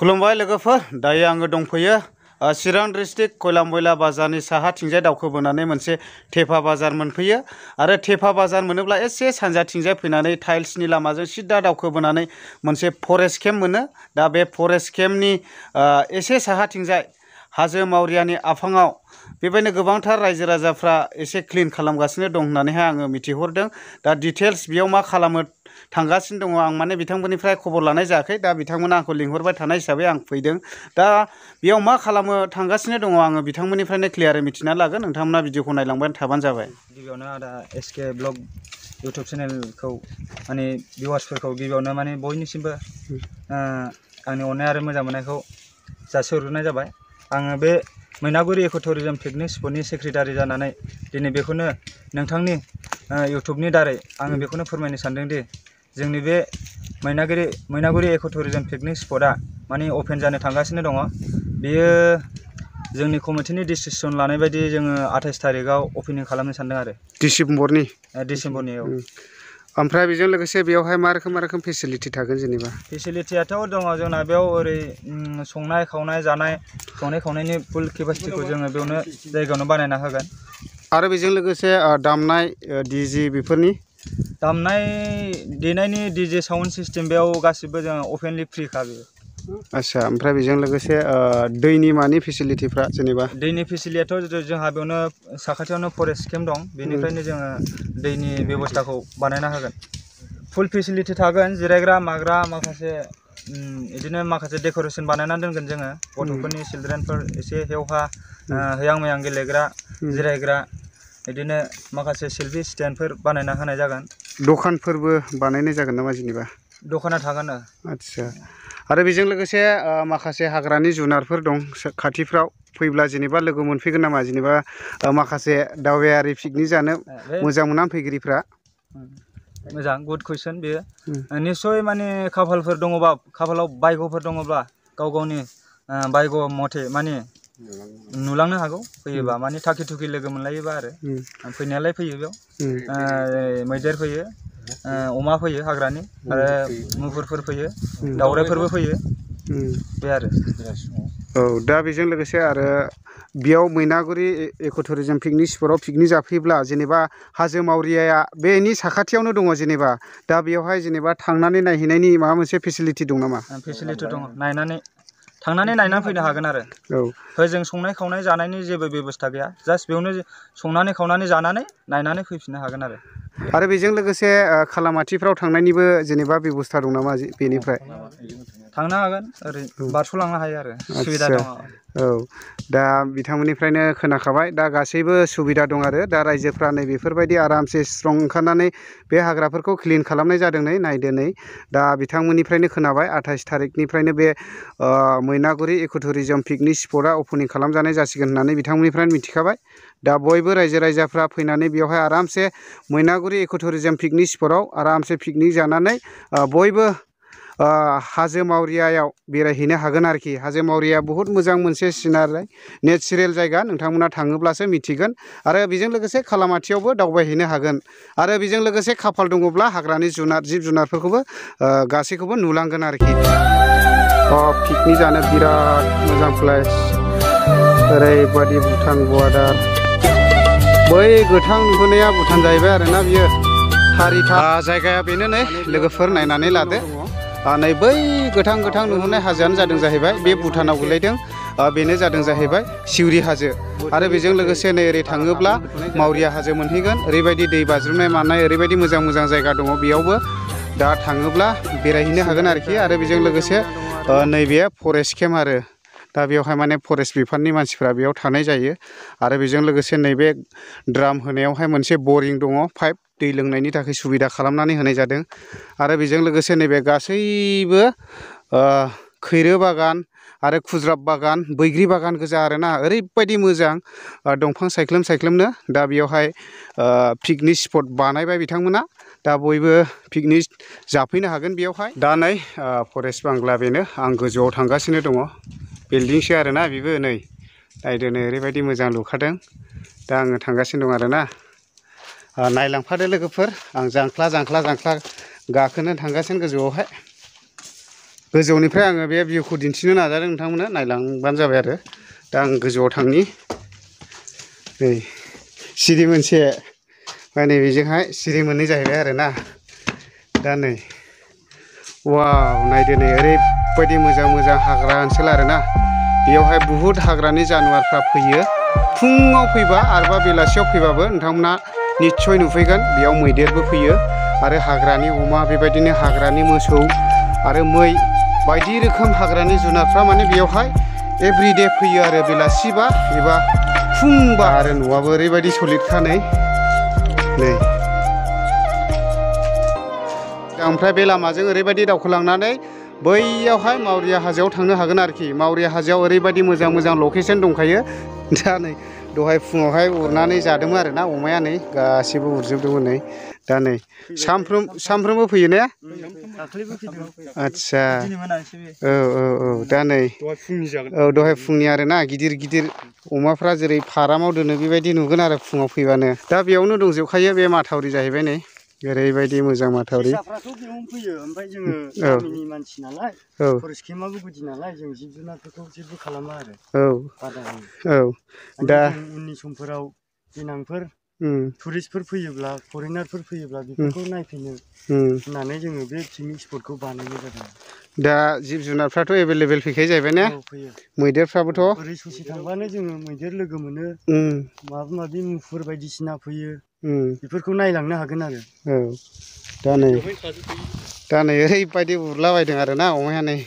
खुलुमबाय लोगोफोर दायो आङो दंफैयो चिरां डिस्ट्रिक्ट खयलामयला बाजारनि साहाथिंजाय दावखोबोनानै मोनसे थेफा बाजार मोनफैयो आरो थेफा बाजार मोनोब्ला एसे सानजाथिंजाय फैनानै टाइल्सनि लामाजों सिदा दावखोबोनानै मोनसे फरेस्ट केम्प मोनो दा बे फरेस्ट केम्पनि एसे साहाथिंजाय हाजो मावरियानि आफाङाव बेबायदिनो गोबांथार रायजो राजाफ्रा एसे क्लिन खालामगासिनो दं होननानैहाय आङो मिथिहरदों दा डिटेल्स बेयाव मा खालामो थांगासिनो दङ आं माने बिथांमोननिफ्राय खबर लानाय जायाखै दा बिथांमोना आंखौ लिंहरबाय थानाय हिसाबै आं फैदों दा बेयाव मा खालामो थांगासिनो दङ आङो बिथांमोननिफ्रायनो क्लियारै मिथिना लागोन नोंथांमोना भिडिअखौ नायलांबाय थाबानो जाबाय गिबियावनो आदा एसके ब्लग इउटुब चेनेलखौ माने भिउवार्सफोरखौ गिबियावनो माने बयनिसिमबो आंनि अननाय आरो मोजां मोननायखौ जासिहरग्रोनाय जाबाय आङो बे मैनागुरि इक' टुरिजम पिकनिक स्पटनि सेक्रेटारि जानानै दिनै बेखौनो नोंथांनि इउटुबनि दारै आङो बेखौनो फोरमायनो सानदों दि जोंनि बे मैनागुरि इक' टुरिजम पिकनिक स्पटआ माने अपेन जानो थांगासिनो दङ बेयो जोंनि कमिटिनि डिसिसन लानाय बायदि जोङो 28 तारिखआव अपेनिं खालामनो सानदों आरो डिसेम्बरनि ओमफ्राय बेजों लोगोसे बेयावहाय मा रोखोम फेसिलिटि थागोन जेनेबा फेसिलिटियाथ' दङ जोंना बेयाव ओरै संनाय खावनायनि फुल केपासिटिखौ जोङो बेयावनो जायगायावनो बानायना होगोन आरो बेजों लोगोसे दामनाय डिजे बेफोरनि दामनाय देनायनि डिजे साउन्ड सिस्टेम बेयाव गासिबो जोङो अपेनलि फ्रिखा बेयो आच्छा ओमफ्राय बेजों लोगोसे दैनि मानि फेसिलिटिफ्रा जेनेबा दैनि फेसिलिटियाथ' जोंहा बेयावनो साखाथियावनो फरेस्ट केम्प दं बेनिफ्रायनो जोङो दैनि बेबस्थाखौ बानायना होगोन फुल फेसिलिटि थागोन जिरायग्रा माग्रा माखासे बिदिनो माखासे डेक'रेसन बानायनानै दोनगोन जोङो गथ'फोरनि चिलड्रेनफोर एसे हेवहा हैयां मैयां गेलेग्रा जिरायग्रा बिदिनो माखासे सेल्फि स्टेन्डफोर बानायना होनाय जागोन दखानफोरबो बानायनाय जागोन नामा जेनेबा दखाना थागोन आच्छा आरो बेजों लोगोसे माखासे हाग्रानि जुनारफोर दं खाथिफ्राव फैब्ला जेनेबा लोगो मोनफैगोन नामा जेनेबा माखासे दावबायारि पिकनिक जानो मोजां मोना फैगिरिफ्रा मोजां गुड कुइसन बेयो निस्सय माने खाफालफोर दङबा खाफालाव भाग्यफोर दङब्ला गाव गावनि भाग्य मथे माने नुलांनो हागौ फैयोबा माने थाखि थुखि लोगो मोनलायोबा आरो फैनायालाय फैयो बेयाव मैदेर फैयो अमा फैयो हाग्रानि आरो मुफुरफोर फैयो दावराइफोरबो फैयो बे आरो औ दा बेजों लोगोसे आरो बेयाव मैनागुरि इक' टुरिजम पिकनिक स्पटआव पिकनिक जाफैब्ला जेनेबा हाजो मावरियाया बेनि साखाथियावनो दङ जेनेबा दा बेयावहाय जेनेबा थांनानै नायहैनायनि माबा मोनसे फेसिलिटि दं नामा फेसिलिटि दङ थांनानै नायनानै फैनो हागोन आरो होजों संनाय खावनाय जानायनि जेबो बेबस्था गैया जास्ट बेयावनो संनानै खावनानै जानानै नायनानै फैफिननो हागोन आरो बेजों लोगोसे खालामाथिफ्राव थांनायनिबो जेनेबा बेबस्था दं नामा बेनिफ्राय थांनो हागोन ओरै बारस'लांनो हायो आरो सुबिदा दङ औ दा बिथांमोननिफ्रायनो खोनाखाबाय दा गासैबो सुबिदा दं आरो दा रायजोफ्रा नै बेफोरबायदि आरामसे स्ट्रं ओंखारनानै बे हाग्राफोरखौ क्लिन खालामनाय जादों नायदो नै दा बिथांमोननिफ्रायनो खोनाबाय 28 तारिखनिफ्रायनो बे मैनागुरि इक' टुरिजम पिकनिक स्पटआ अपेनिं खालामजानाय जासिगोन होननानै बिथांमोननिफ्रायनो मिथिखाबाय दा बयबो रायजो राजाफ्रा फैनानै बेवहाय आरामसे मैनागुरि इक' टुरिजम पिकनिक स्पटआव आरामसे पिकनिक जानानै बयबो हाजो मावरियायाव बेरायहैनो हागोन आरोखि हाजो मावरिया बहुत मोजां मोनसे सिनारि नेचारेल जायगा नोंथांमोना थाङोब्लासो मिथिगोन आरो बेजों लोगोसे खालामाथियावबो दावबायहैनो हागोन आरो बेजों लोगोसे खाफाल दङब्ला हाग्रानि जिब जुनारफोरखौबो गासैखौबो नुलांगोन आरोखि पिकनिक जानो बिराद मोजां प्लेस ओरैबायदि भुटान बर्डार बै गोथां नुहुरनाया भुटान जाहैबाय आरोना बियो थारिथा जायगाया बेनो नै लोगोफोर नायनानै लादो नै बै गोथां नुहुरनाय हाजोआनो जादों जाहैबाय बे भुटानाव गोलैदों बेनो जादों जाहैबाय सिउरि हाजो आरो बेजों लोगोसे नै ओरै थाङोब्ला मावरिया हाजो मोनहैगोन ओरैबायदि दै बाज्रुमनाय मानाय ओरैबायदि मोजां जायगा दङ बेयावबो दा थाङोब्ला बेरायहैनो हागोन आरोखि आरो बेजों लोगोसे नैबे फरेस्ट केम्प आरो दा बेवहाय माने फरेस्ट बिफाननि मानसिफ्रा बेयाव थानाय जायो आरो बेजों लोगोसे नैबे द्राम होनायावहाय मोनसे बरिं दङ पाइप दै लोंनायनि थाखाय सुबिदा खालामनानै होनाय जादों आरो बेजों लोगोसे नैबे गासैबो खैरो बागान आरो खुज्राब बागान बैग्रि बागान गोजा आरोना ओरैबायदि मोजां दंफां सायख्लुमनो दा बेयावहाय पिकनिक स्पट बानायबाय बिथांमोना दा बयबो पिकनिक जाफैनो हागोन बेयावहाय दा नै फरेस्ट बांग्ला बेनो आं गोजौआव थांगासिनो दङ बिल्डिंसो आरोना बेबो नै नायदो नै ओरैबायदि मोजां लुखादों दा आङो थांगासिनो दं आरोना नायलांफादो लोगोफोर आं जांख्ला गाखोनो थांगासिनो गोजौआवहाय गोजौनिफ्राय आङो बे भिउखौ दिन्थिनो नाजादों नोंथांमोननो नायलांबानो जाबाय आरो दा आं गोजौआव थांनि नै सिरि मोनसे ओमफ्राय नैबेजोंहाय सिरि मोननै जाहैबाय आरोना दा नै वाव नायदो नै ओरैबायदि मोजां मोजां हाग्रा ओनसोल आरोना बेयावहाय बुहुद हाग्रानि जानुवारफ्रा फैयो फुङाव फैबा आरोबा बेलासियाव फैबाबो नोंथांमोना निस्सय नुफैगोन बेयाव मैदेरबो फैयो आरो हाग्रानि अमा बेबायदिनो हाग्रानि मोसौ आरो मै बायदि रोखोम हाग्रानि जुनारफ्रा माने बेयावहाय एभ्रिडे फैयो आरो बेलासिबा एबा फुंबा आरो न'आबो ओरैबायदि सलिडखा नै ओमफ्राय बे लामाजों ओरैबायदि दावखोलांनानै बैयावहाय मावरिया हाजोआव थांनो हागोन आरोखि मावरिया हाजोआव ओरैबायदि मोजां मोजां लकेसन दंखायो दा नै दहाय फुङावहाय उरनानै जादोंमोन आरोना अमाया नै गासिबो उरजोबदोंमोन नै दा नै सामफ्रोमबो फैयो ने आदसा औ दा नै औ दहाय फुंनि आरोना गिदिर गिदिर अमाफ्रा जेरै फारामाव दोनो बेबायदि नुगोन आरो फुङाव फैबानो दा बेयावनो दंजोबखायो बे माथावरि जाहैबाय नै ओरैबायदि मोजां माथावरि बेयावनो फैयो ओमफ्राय जोङो गामिनि मानसि नालाय फरेस्ट केम्पआबो गुदि नालाय जों जिब जुनारफोरखौ जेबो खालामा आरो बादा होयो दा उननि समफोराव देनांफोर टुरिस्टफोर फैयोब्ला फरेनारफोर फैयोब्ला बेफोरखौ नायफैनो होननानै जोङो बे पिकनिक स्पटखौ बानायनाय जादों दा जिब जुनारफ्राथ' एभेलेबेल फैखायो जाहैबाय ने मैदेरफ्राबोथ' ओरै ससे थांबानो जोङो मैदेर लोगो मोनो माबा माबि मुफुर बायदिसिना फैयो बेफोरखौ नायलांनो हागोन आरो दा नै ओरैबायदि उरलाबायदों आरोना अमाया नै